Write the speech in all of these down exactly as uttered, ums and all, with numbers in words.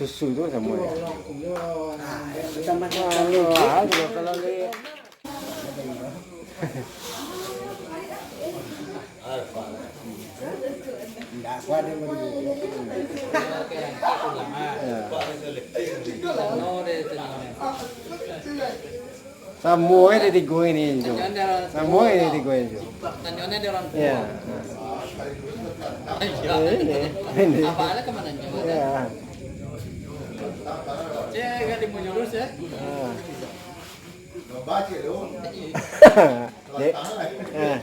Susu tu samo ya. Ah, kalau ni. Samo eh dari tigo ini tu. Samo eh dari tigo ini tu. Ya. Ini, ini. Ya. Ah. Dek, eh.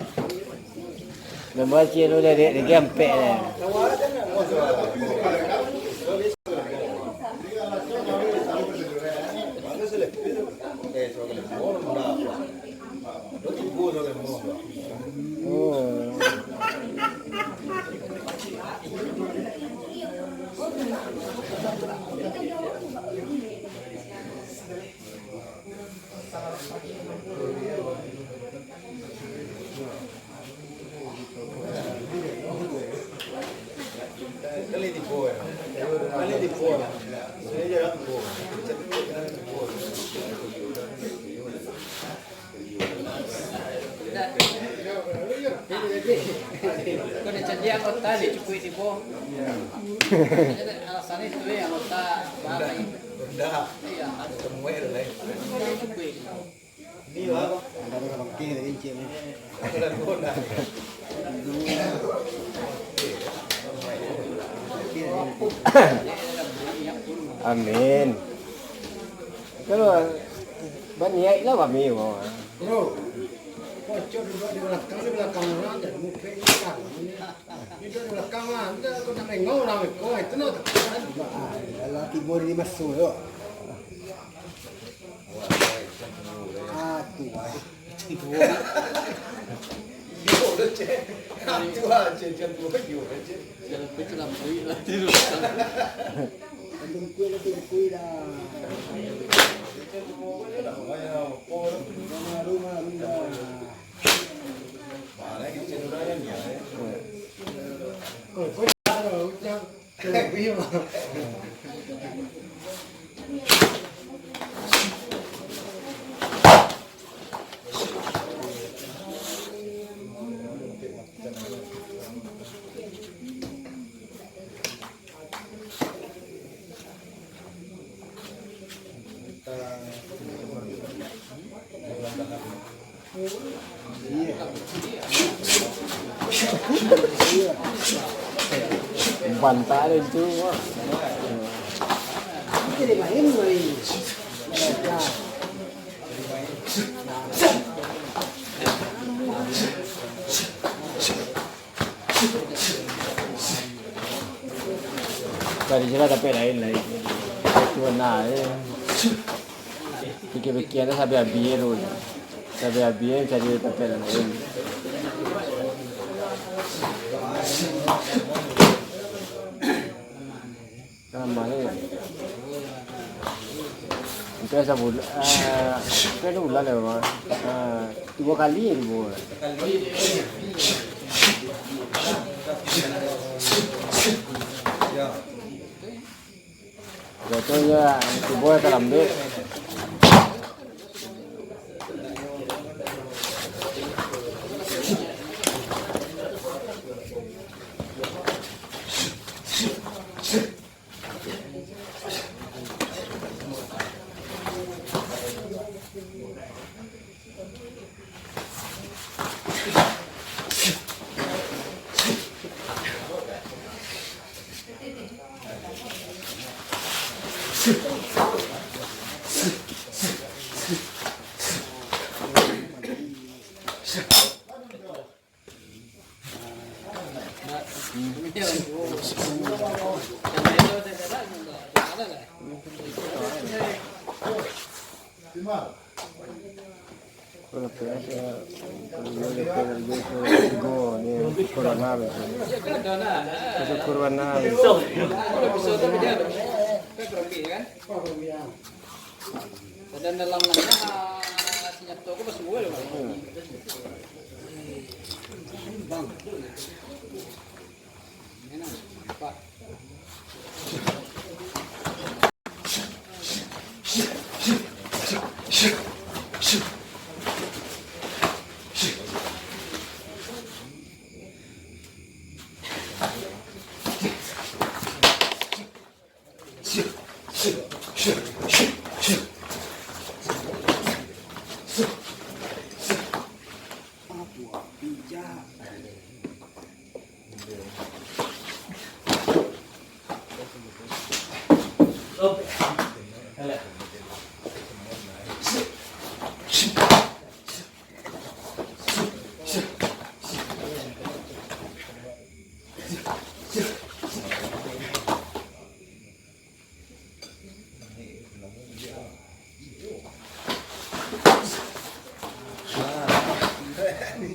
Nambah ciek tu dah, dek, dek, ampek dah. Oh. Kau dah cadiak anggota, dek cukuik tibo. Jadi, alasan itu ya, anggota baru. Iya. Cukuik. Amin. Kalau baniaik lah kami mau. Bro, kocok duduk di belakang, di belakang orang, jadi mupik di belakang. Duduk di belakang lah, kita kau nak tengok orang kau, itu nak tekan. Ah, dalam tibo di masuk tu. Ah, tu, ah. Yo, tu, cek. Tu, ah, cek, cek, tu, yo, cek. Jangan pergi lampu lah, tidur. Tungkui lah, tungkui lah. Rumah, rumah, rumah. Bantah ada itu. Cari je lah dapek lain lai. Itu nah, eh. Pikir-pikir dah sampai habis tu. Sampai habis, eh, cari dapek lain. Lama ni. Itu asa bulan, ah, itu asa bulan lah, Bang. Ah, dua kali ni, Bang. Jatuhnya, itu Bang akan ambil. Corona. Badan dalam nanya, senjata aku pas gua.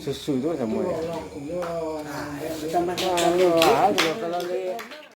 Susu tu samo ya. Ah, kalau, kalau